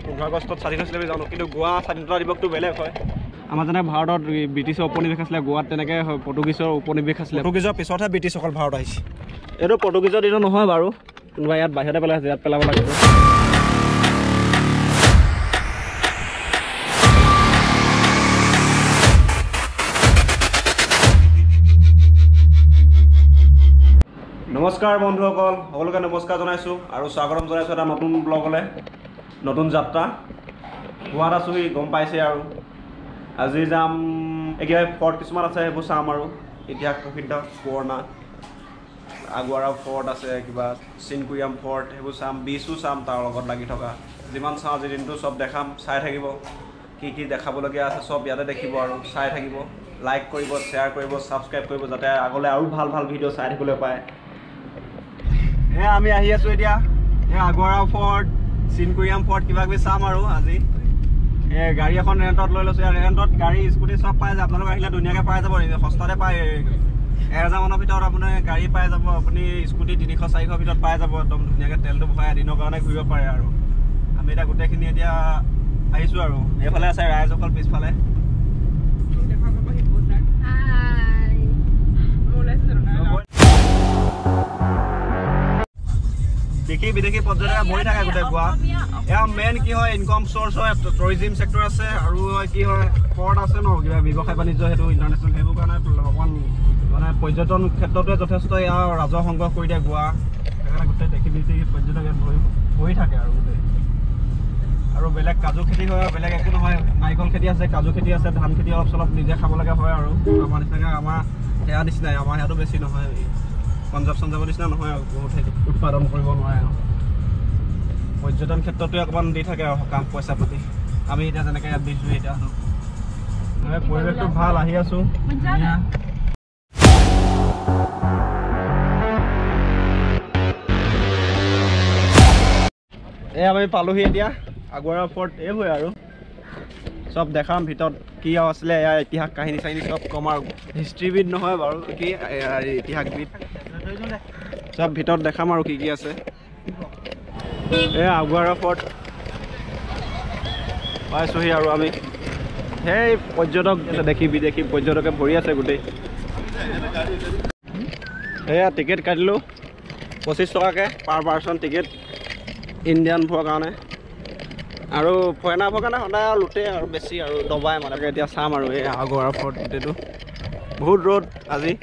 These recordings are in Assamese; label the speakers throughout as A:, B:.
A: 15 আগষ্টত স্বাধীন হৈছিলে বুলি জানো, কিন্তু গোৱা স্বাধীনতা দিৱসটো বেলেগ হয়। আমাৰ যেনে ভাৰতত ব্ৰিটিছৰ উপনিৱেশ আছিলে, গোৱাত তেনেকৈ পৰ্তুগীজৰ উপনিৱেশ আছিলে। পৰ্তুগীজৰ পিছতহে ব্ৰিটিছসকল ভাৰত আহিছে। এইটো পৰ্তুগীজৰ দিনত নহয় বাৰু, কোনোবা ইয়াত বাহিৰতে পেলাই আছে, ইয়াত পেলাব লাগিব। নমস্কাৰ বন্ধুসকল, সকলোকে নমস্কাৰ জনাইছোঁ আৰু স্বাগতম জনাইছোঁ এটা নতুন ব্লগলৈ, নতুন যাত্ৰা। গোৱাত আছোঁহি, গম পাইছে আৰু। আজি যাম কিবা ফৰ্ট কিছুমান আছে, সেইবোৰ চাম আৰু। ইতিহাস প্ৰসিদ্ধ পুৰণা আগুৱাৰা ফৰ্ট আছে, কিবা চিনকুৰিয়াম ফৰ্ট, সেইবোৰ চাম। বিচো চাম, তাৰ লগত লাগি থকা যিমান চাওঁ আজিৰ দিনটো চব দেখাম। চাই থাকিব, কি কি দেখাবলগীয়া আছে চব ইয়াতে দেখিব আৰু চাই থাকিব। লাইক কৰিব, শ্বেয়াৰ কৰিব, ছাবস্ক্ৰাইব কৰিব, যাতে আগলৈ আৰু ভাল ভাল ভিডিঅ' চাই থাকিবলৈ পায়। এয়া আমি আহি আছোঁ এতিয়া এই আগুৱাৰা ফৰ্ট, চিনকুৰিয়াম ফৰ্ট কিবা কিবি চাম আৰু আজি। এই গাড়ী এখন ৰেণ্টত লৈ লৈছোঁ। ইয়াত ৰেণ্টত গাড়ী, স্কুটি চব পাই যায়। আপোনালোক আহিলে ধুনীয়াকৈ পাই যাব, সস্তাতে পায়। 1000 মানৰ ভিতৰত আপুনি গাড়ী পাই যাব, আপুনি স্কুটি 300-400 ভিতৰত পাই যাব। একদম ধুনীয়াকৈ তেলটো ভৰাই এদিনৰ কাৰণে ঘূৰিব পাৰে আৰু। আমি এতিয়া গোটেইখিনি এতিয়া আহিছোঁ আৰু। এইফালে আছে ৰাইজসকল পিছফালে। দেশী বিদেশী পৰ্যটকে ভৰি থাকে গোটেই গোৱা। ইয়াৰ মেইন কি হয়, ইনকম চ'ৰ্চ হয় টুৰিজিম চেক্টৰ আছে, আৰু কি হয় ফৰ্ট আছে ন, কিবা ব্যৱসায় বাণিজ্য, সেইটো ইণ্টাৰনেশ্যনেল, সেইবোৰ কাৰণে অকণমান মানে পৰ্যটন ক্ষেত্ৰটোৱে যথেষ্ট ইয়াৰ ৰাজহ সংগ্ৰহ কৰি দিয়ে গোৱা। সেইকাৰণে গোটেই দেশী বিদেশী পৰ্যটক ইয়াত ভৰি থাকে আৰু গোটেই। আৰু বেলেগ কাজু খেতি হয়, বেলেগ একো নহয়। নাৰিকল খেতি আছে, কাজু খেতি আছে, ধান খেতি অলপ চলপ নিজে খাব লগা হয় আৰু। আমাৰ নিচিনাকৈ, আমাৰ সেয়া নিচিনাই, আমাৰ সেয়াটো বেছি নহয়, পঞ্জাৱ চঞ্জাৱৰ নিচিনা নহয় আৰু, বহুত উৎপাদন কৰিব নোৱাৰে আৰু। পৰ্যটন ক্ষেত্ৰটোৱে অকণমান দি থাকে আৰু সকাহ পইচা পাতি। আমি এতিয়া যেনেকৈ ইয়াত দিছোঁ এতিয়া পৰিৱেশটো ভাল, আহি আছোঁ। এই আমি পালোহি এতিয়া আগুৱাৰা ফৰ্ট। এইবোৰে আৰু চব দেখাম, ভিতৰত কি আছিলে, ইয়াৰ ইতিহাস কাহিনী চাহিনী চব কম আৰু। হিষ্ট্ৰীবিদ নহয় বাৰু, কি ইতিহাসবিদ, চব ভিতৰত দেখাম আৰু কি কি আছে। এই আগুৱাৰা ফৰ্ট পাইছোঁহি আৰু আমি। সেই পৰ্যটক দেখি বিদেশী পৰ্যটকে ভৰি আছে গোটেই। এয়া টিকেট কাটিলোঁ 25 টকাকৈ পাৰ পাৰ্চন টিকেট, ইণ্ডিয়ানবোৰৰ কাৰণে। আৰু ফৰেনাৰবোৰৰ কাৰণে সদায় আৰু লুটে আৰু বেছি আৰু দবাই মানে। এতিয়া চাম আৰু এই আগুৱাৰা ফৰ্ট গোটেইটো। বহুত ৰ'দ আজি,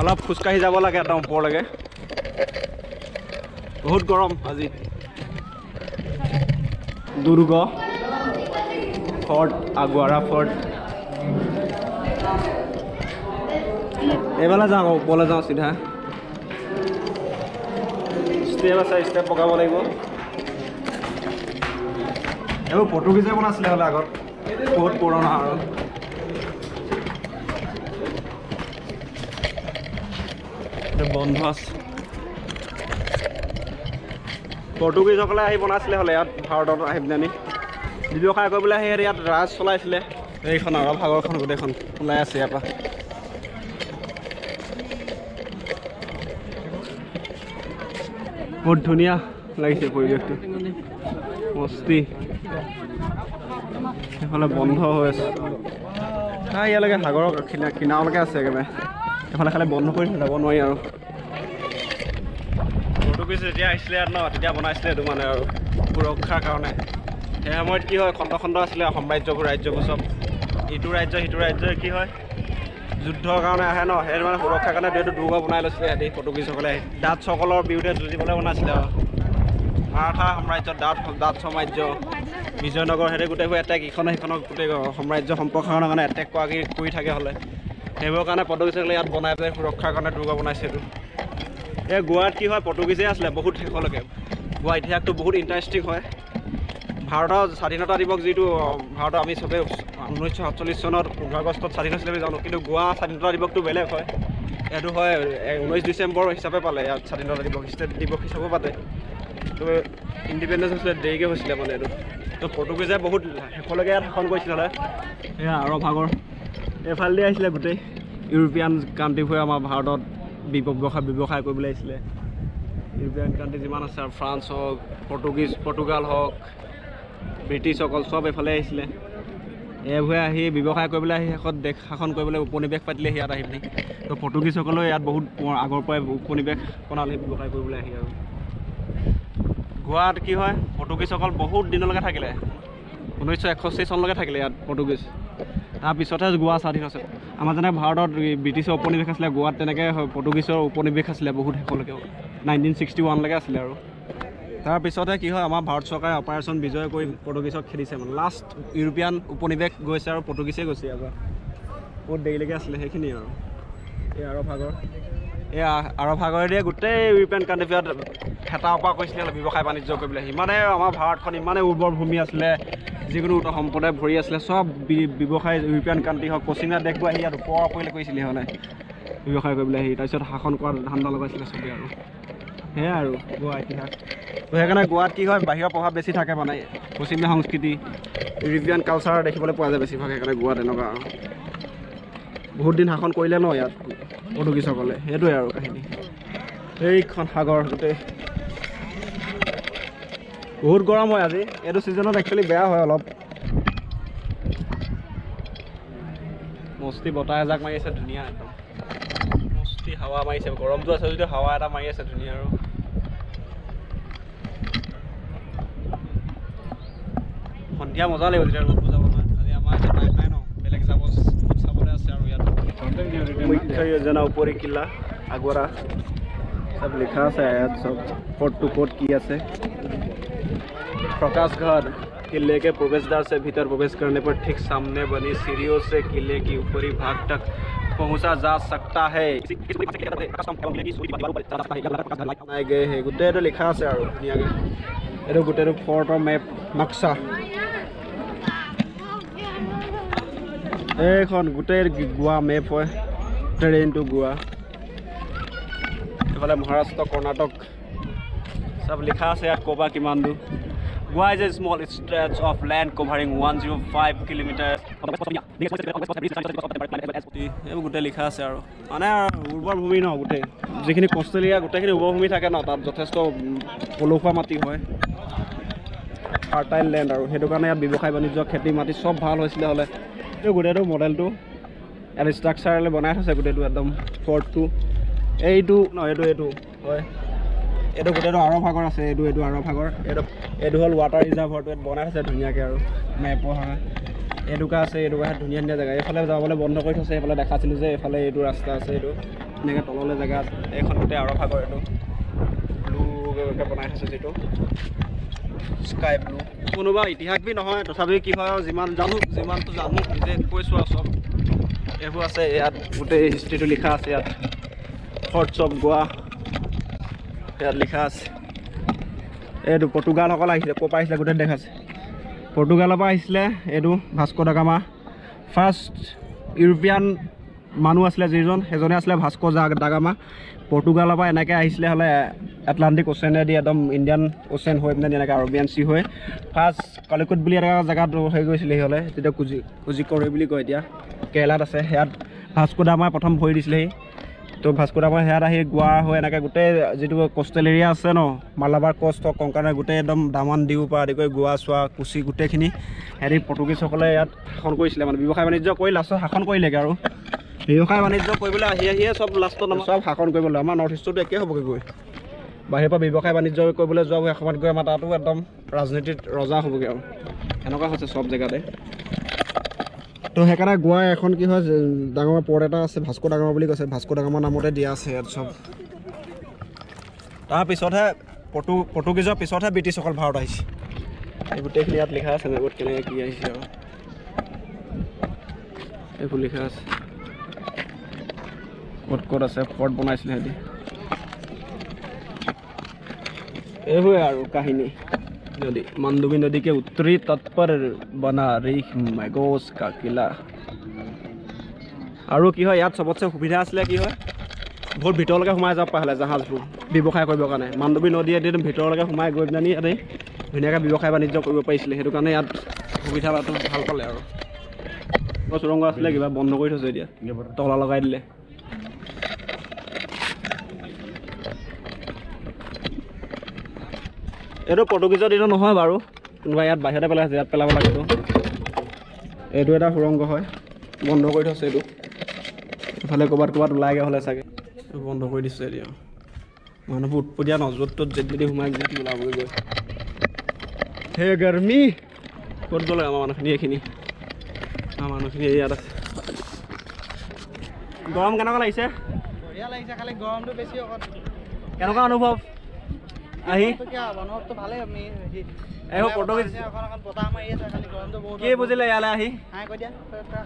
A: অলপ খোজকাঢ়ি যাব লাগে একদম ওপৰলৈকে। বহুত গৰম আজি। দুৰ্গ ফৰ্ট, আগুৱাৰা ফৰ্ট। এইফালে যাওঁ, ওপৰলৈ যাওঁ চিধা। ষ্টেপ আছে, ষ্টেপ বগাব লাগিব। এইবোৰ পৰ্তুগীজে বনাইছিলে হ'লে আগত, বহুত পুৰণা আৰু। বন্ধ আছে। পৰ্তুগীজসকলে আহি বনাইছিলে হ'লে ইয়াত ভাৰতত আহি পেলাই ব্যৱসায় কৰিবলৈ আহি ইয়াত ৰাজ চলাইছিলে। এইখন আৰৱ সাগৰখন গোটেইখন ওলাই আছে ইয়াৰ পৰা। বহুত ধুনীয়া লাগিছে পৰিৱেশটো, মস্তি। সেইফালে বন্ধ হৈ আছে। ইয়ালৈকে সাগৰৰ কিনাৰলৈকে আছে একেবাৰে। এইফালে খালি বন্ধ কৰি যাব নোৱাৰি আৰু। পৰ্তুগীজ যেতিয়া আহিছিলে ইয়াত ন, তেতিয়া বনাইছিলে এইটো মানে আৰু সুৰক্ষাৰ কাৰণে। সেই সময়ত কি হয়, খণ্ড খণ্ড আছিলে সাম্ৰাজ্যবোৰ, ৰাজ্যবোৰ চব। ইটো ৰাজ্য সিটো ৰাজ্যই কি হয় যুদ্ধৰ কাৰণে আহে ন, সেই মানে সুৰক্ষাৰ কাৰণে এইটো দুৰ্গ বনাই লৈছিলে সিহঁতি পৰ্তুগীজসকলে আহি। ডাটছসকলৰ বিৰুদ্ধে যুঁজিবলৈ বনাইছিলে আৰু। মাৰাঠা সাম্ৰাজ্য, ডাট সাম্ৰাজ্য, বিজয়নগৰ, সিহঁতে গোটেইবোৰ এটেক ইখনে সিখনক গোটেই সাম্ৰাজ্য সম্প্ৰসাৰণৰ কাৰণে এটেক কৰা কৰি থাকে হ'লে। সেইবোৰৰ কাৰণে পৰ্তুগীজসকলে ইয়াত বনাই পেলাই সুৰক্ষাৰ কাৰণে দুৰ্গ বনাইছে এইটো। এই গোৱাত কি হয়, পৰ্তুগীজেই আছিলে বহুত শেষলৈকে। গোৱা ইতিহাসটো বহুত ইণ্টাৰেষ্টিং হয়। ভাৰতৰ স্বাধীনতা দিৱস যিটো, ভাৰতৰ আমি চবেই 1947 চনত 15 আগষ্টত স্বাধীন হৈছিলে বুলি জানো, কিন্তু গোৱা স্বাধীনতা দিৱসটো বেলেগ হয়। এইটো হয় 19 ডিচেম্বৰ হিচাপে পালে ইয়াত স্বাধীনতা দিৱস, ষ্টেট দিৱস হিচাপে পাতে। তো ইণ্ডিপেণ্ডেঞ্চ হৈছিলে দেৰিকৈ হৈছিলে মানে এইটো। তো পৰ্তুগীজে বহুত শেষলৈকে ইয়াত শাসন কৰিছিলে হ'লে। এয়া আৰৱ সাগৰ এইফালেদি আহিছিলে গোটেই ইউৰোপীয়ান কাণ্ট্ৰিবোৰে আমাৰ ভাৰতত ব্যৱসায় কৰিবলৈ আহিছিলে। ইউৰোপিয়ান কাণ্ট্ৰি যিমান আছে আৰু ফ্ৰান্স হওক, পৰ্তুগাল হওক, ব্ৰিটিছসকল চব এইফালে আহিছিলে। এইবোৰে আহি ব্যৱসায় কৰিবলৈ আহি শেষত দেশ শাসন কৰিবলৈ উপনিৱেশ পাতিলে ইয়াত আহি পিনি। তো পৰ্তুগীজসকলেও ইয়াত বহুত আগৰ পৰাই উপনিৱেশ বনালে ব্যৱসায় কৰিবলৈ আহি। আৰু গোৱাত কি হয়, পৰ্তুগীজসকল বহুত দিনলৈকে থাকিলে, 1961 চনলৈকে থাকিলে ইয়াত পৰ্তুগীজ। তাৰপিছতহে গোৱা স্বাধীন হৈছে। আমাৰ যেনে ভাৰতত ব্ৰিটিছৰ উপনিৱেশ আছিলে, গোৱাত তেনেকৈ পৰ্তুগীজৰ উপনিৱেশ আছিলে বহুত শেষলৈকে, 1961লৈকে আছিলে। আৰু তাৰপিছতহে কি হয়, আমাৰ ভাৰত চৰকাৰে অপাৰেশ্যন বিজয় কৰি পৰ্তুগীজক খেদিছে। মানে লাষ্ট ইউৰোপিয়ান উপনিৱেশ গৈছে আৰু পৰ্তুগীজেই গৈছে ইয়াৰ পৰা, বহুত দেৰিলৈকে আছিলে সেইখিনিয়ে। আৰু এই আৰৱ সাগৰ, এই আৰৱ সাগৰেদিয়ে গোটেই ইউৰোপিয়ান কাণ্ট্ৰিবিলাক হেতা ওপৰা কৰিছিলে ব্যৱসায় বাণিজ্য কৰিবলৈ। ইমানেই আমাৰ ভাৰতখন ইমানেই উৰ্বৰ ভূমি আছিলে, যিকোনো সম্পদে ভৰি আছিলে, চব ব্যৱসায় ইউৰোপিয়ান কাণ্ট্ৰি হওক, পশ্চিমীয়া দেশবোৰ আহি ইয়াত ওপৰা ওপৰিলে কৰিছিলে সিহঁতে ব্যৱসায় কৰিবলৈ আহি। তাৰপিছত শাসন কৰাৰ ধান্দা লগাইছিলে চবেই। আৰু সেয়াই আৰু গোৱা ইতিহাস। তো সেইকাৰণে গোৱাত কি হয়, বাহিৰৰ প্ৰভাৱ বেছি থাকে, মানে পশ্চিমীয়া সংস্কৃতি, ইউৰোপিয়ান কালচাৰ দেখিবলৈ পোৱা যায় বেছিভাগ। সেইকাৰণে গোৱা তেনেকুৱা আৰু বহুত দিন শাসন কৰিলে ন ইয়াত পৰ্তুগীজসকলে, সেইটোৱে আৰু কাহিনী। এইখন সাগৰ গোটেই বহুত গৰম হয় আজি, এইটো ছিজনত একচুৱেলি বেয়া হয় অলপ। মস্তি বতাহ এজাক মাৰি আছে ধুনীয়া, একদম মস্তি হাৱা মাৰিছে। গৰমটো আছে যদিও হাৱা এটা মাৰি আছে ধুনীয়া। আৰু সন্ধিয়া মজা লাগিব যেতিয়া ৰ'দটো যাব নহয়। আজি আমাৰ এতিয়া টাইম নাই ন, বেলেগ যাব চাবলৈ আছে। আৰু ইয়াত মুখ্য যোজনা উপৰি কিলা আগৰা চব লিখা আছে ইয়াত, চব ক'ত টু ক'ত কি আছে। प्रकाश घाट किले के प्रवेश द्वार से भीतर प्रवेश करने पर ठीक सामने बनी सीढ़ियों से किले की ऊपरी भाग तक पहुंचा जा सकता है। बनाए गए हैं গোটেইটো লিখা আছে আৰু ধুনীয়াকৈ। এইটো গোটেইটো ফৰ্টৰ মেপ নক্সা। এইখন গোটেই গোৱা মেপ হয়, ট্ৰেইনটো গোৱা। এইফালে মহাৰাষ্ট্ৰ, কৰ্ণাটক চব লিখা আছে ইয়াত, ক'ৰপৰা কিমান দূৰ। Goa is a small stretch of land covering 105 kilometers. এইবোৰ গোটেই লিখা আছে আৰু মানে উৰ্বৰ ভূমি ন, গোটেই যিখিনি কোষ্টেল এৰিয়া গোটেইখিনি উৰ্বৰ ভূমি থাকে ন, তাত যথেষ্ট পলসুৱা মাটি হয়, ফাৰ্টাইল লেণ্ড। আৰু সেইটো কাৰণে ইয়াত ব্যৱসায় বাণিজ্য, খেতি মাটি চব ভাল হৈছিলে। হ'লে এইটো গোটেইটো মডেলটো ইয়াত ষ্ট্ৰাকচাৰেলি বনাই থৈছে গোটেইটো একদম ফৰ্টটো। এইটো ন, এইটো হয়, এইটো গোটেইটো আৰৱ সাগৰ আছে, এইটো আৰৱ সাগৰ। এইটো হ'ল ৱাটাৰ ৰিজাৰ্ভৰটো, ইয়াত বনাই থৈছে ধুনীয়াকৈ। আৰু মেপৰ হয় এইটোকা আছে, এইটোকা ধুনীয়া ধুনীয়া জেগা। এইফালে যাবলৈ বন্ধ কৰি থৈছে, এইফালে দেখাইছিলোঁ যে এইফালে এইটো ৰাস্তা আছে, এইটো এনেকৈ তললৈ জেগা আছে। এইখন গোটেই আৰৱ সাগৰ, এইটো ব্লুকৈ বনাই থৈছে, যিটো স্কাই ব্লু। কোনোবা ইতিহাসবিদ নহয়, তথাপিও কি হয় আৰু যিমান জানো, যিমানটো জানো নিজে কৈছোঁ আৰু চব এইবোৰ আছে ইয়াত, গোটেই হিষ্ট্ৰীটো লিখা আছে ইয়াত। ফৰ্টছ অফ গোৱা ইয়াত লিখা আছে। এইটো পৰ্তুগালসকল আহিছিলে, ক'ৰ পৰা আহিছিলে গোটেই দেখাইছে। পৰ্তুগালৰ পৰা আহিছিলে এইটো Vasco da Gama. First European মানুহ আছিলে যিজন, সেইজনে আছিলে ভাস্কো দাগামা। পৰ্তুগালৰ পৰা এনেকৈ আহিছিলে হ'লে এটলাণ্টিক অ'চেনেদি একদম ইণ্ডিয়ান অ'চেন হৈ পিনে এনেকৈ আৰবিয়ান চি হৈ ফাৰ্ষ্ট কালিকুট বুলি এটা জেগাত হেৰি কৰিছিলে সিহঁতে, তেতিয়া কোজিকৰে বুলি কয় এতিয়া, কেৰেলাত আছে। সেয়াত ভাস্কো দাগামাই প্ৰথম ভৰি দিছিলেহি। তো ভাস্কো দাগামা সেয়াত আহি গোৱা হৈ এনেকৈ গোটেই যিটো কোষ্টেল এৰিয়া আছে ন, মালাবাৰ কষ্ট হওক, কংকাণৰ গোটেই একদম দামন দিউৰ পৰা আদি কৰি গোৱা চোৱা কোচি গোটেইখিনি সিহঁতি পৰ্তুগীজসকলে ইয়াত শাসন কৰিছিলে। মানে ব্যৱসায় বাণিজ্য কৰি লাষ্টত শাসন কৰিলেগৈ। আৰু ব্যৱসায় বাণিজ্য কৰিবলৈ আহি আহিয়ে চব লাষ্টত চব শাসন কৰিবলৈ আমাৰ নৰ্থ ইষ্টতো একেই হ'বগৈ গৈ। বাহিৰৰ পৰা ব্যৱসায় বাণিজ্য কৰিবলৈ যোৱাবোৰ এসময়ত গৈ আমাৰ তাতো একদম ৰাজনীতিত ৰজা হ'বগৈ। আৰু সেনেকুৱা হৈছে চব জেগাতে। তো সেইকাৰণে গোৱা এখন কি হয়, ডাঙৰ পৰ্ট এটা আছে, ভাস্কো দাগামা বুলি কৈছে, ভাস্কো দাগামাৰ নামতে দিয়া আছে ইয়াত চব। তাৰপিছতহে পৰ্তুগীজৰ পিছতহে ব্ৰিটিছসকল ভাৰত আহিছে। এই গোটেইখিনি ইয়াত লিখা আছে মেপত কেনেকৈ কি আহিছে আৰু এইবোৰ লিখা আছে, ক'ত ক'ত আছে ফৰ্ট বনাইছিলে সিহঁতি। এইবোৰে আৰু কাহিনী। नदी मांडवी नदी के उत्तरी तट पर बना रीख मैगोस का किला। আৰু কি হয় ইয়াত চবতছে সুবিধা আছিলে কি হয়, বহুত ভিতৰলৈকে সোমাই যাব পৰা হ'লে জাহাজবোৰ ব্যৱসায় কৰিবৰ কাৰণে। মাণ্ডৱী নদীয়ে ভিতৰলৈকে সোমাই গৈ পেলানি ইয়াতে ধুনীয়াকৈ ব্যৱসায় বাণিজ্য কৰিব পাৰিছিলে, সেইটো কাৰণে ইয়াত সুবিধাটো ভাল পালে। আৰু সুৰংগ আছিলে কিবা বন্ধ কৰি থৈছে এতিয়া, তলা লগাই দিলে। এইটো পৰ্টুগীজৰ দিনৰ নহয় বাৰু, কোনোবা ইয়াত বাহিৰতে পেলাইছে, ইয়াত পেলাব লাগে। এইটো এটা সুৰংগ হয়, বন্ধ কৰি থৈছে এইটো। এইফালে ক'ৰবাত ক'ৰবাত ওলাইগৈ হ'লে চাগে, বন্ধ কৰি দিছে এতিয়া। মানুহবোৰ উৎপতীয়া ন, য'ত ত'ত যেতি যেতি সোমাই যি ওলাবগৈ গৈ। সেই গৰমি ক'ত গ'ল আমাৰ মানুহখিনি, এইখিনি আমাৰ মানুহখিনি ইয়াত আছে। গৰম কেনেকুৱা লাগিছে?
B: বঢ়িয়া লাগিছে, খালি গৰমটো বেছি অকণ।
A: কেনেকুৱা অনুভৱ আহি?
B: অনুভৱটো ভালেই। আমি
A: কি বুজিলে ইয়ালৈ আহি?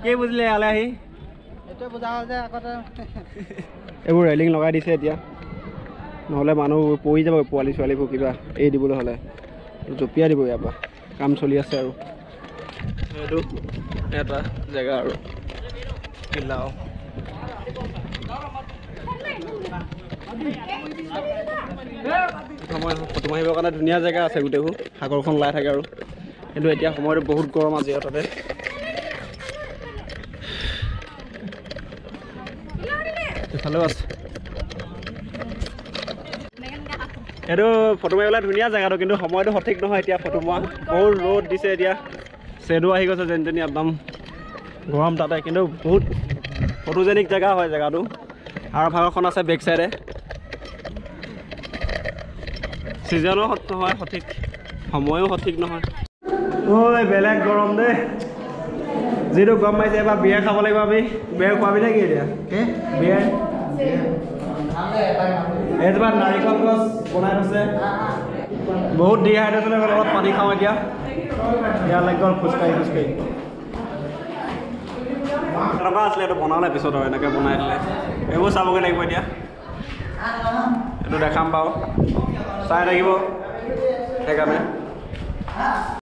A: কি বুজিলে ইয়ালৈ আহি?
B: এইটোৱে বুজা হ'ল যে আগতে
A: এইবোৰ ৰেলিং লগাই দিছে এতিয়া, নহ'লে মানুহ পৰি যাব, পোৱালি ছোৱালীবোৰ কিবা এৰি দিবলৈ হ'লে জঁপিয়াই দিব ইয়াৰ পৰা। কাম চলি আছে আৰু। এইটো এটা জেগা আৰু কিলাও। সময় ফটো মাৰিবৰ কাৰণে ধুনীয়া জেগা আছে, গোটেইবোৰ সাগৰখন ওলাই থাকে আৰু। কিন্তু এতিয়া সময়টো বহুত গৰম আজি আৰু তাতে। এইফালেও আছে। এইটো ফটো মাৰিবলৈ ধুনীয়া জেগাটো, কিন্তু সময়টো সঠিক নহয় এতিয়া ফটো মৰা। বহুত ৰ'দ দিছে এতিয়া, চেদো আহি গৈছে যেন তেনে, একদম গৰম তাতে। কিন্তু বহুত ফটোজেনিক জেগা হয় জেগাটো। আৰু ভাগৰখন আছে বেক চাইডে। ছিজনো নহয় সঠিক, সময়ো সঠিক নহয়। ঐ বেলেগ গৰম দেই, যিটো গৰম মাৰিছে। এবাৰ বিয়েৰ খাব লাগিব আমি। বিয়েৰ খোৱাবি নেকি এতিয়া? বিয়েৰ এইজোপা নাৰিকল গছ বনাই থৈছে। বহুত ডিহাইড্ৰেশ্যন হৈ গ'ল, অলপ পানী খাওঁ এতিয়া। বেয়া লাগি গ'ল খোজকাঢ়ি খোজকাঢ়ি। এনেকুৱা আছিলে এইটো বনালে পিছত আৰু এনেকৈ বনাই দিলে। এইবোৰ চাবগৈ লাগিব এতিয়া, এইটো দেখাম বাৰু, চাই থাকিব সেইকাৰণে।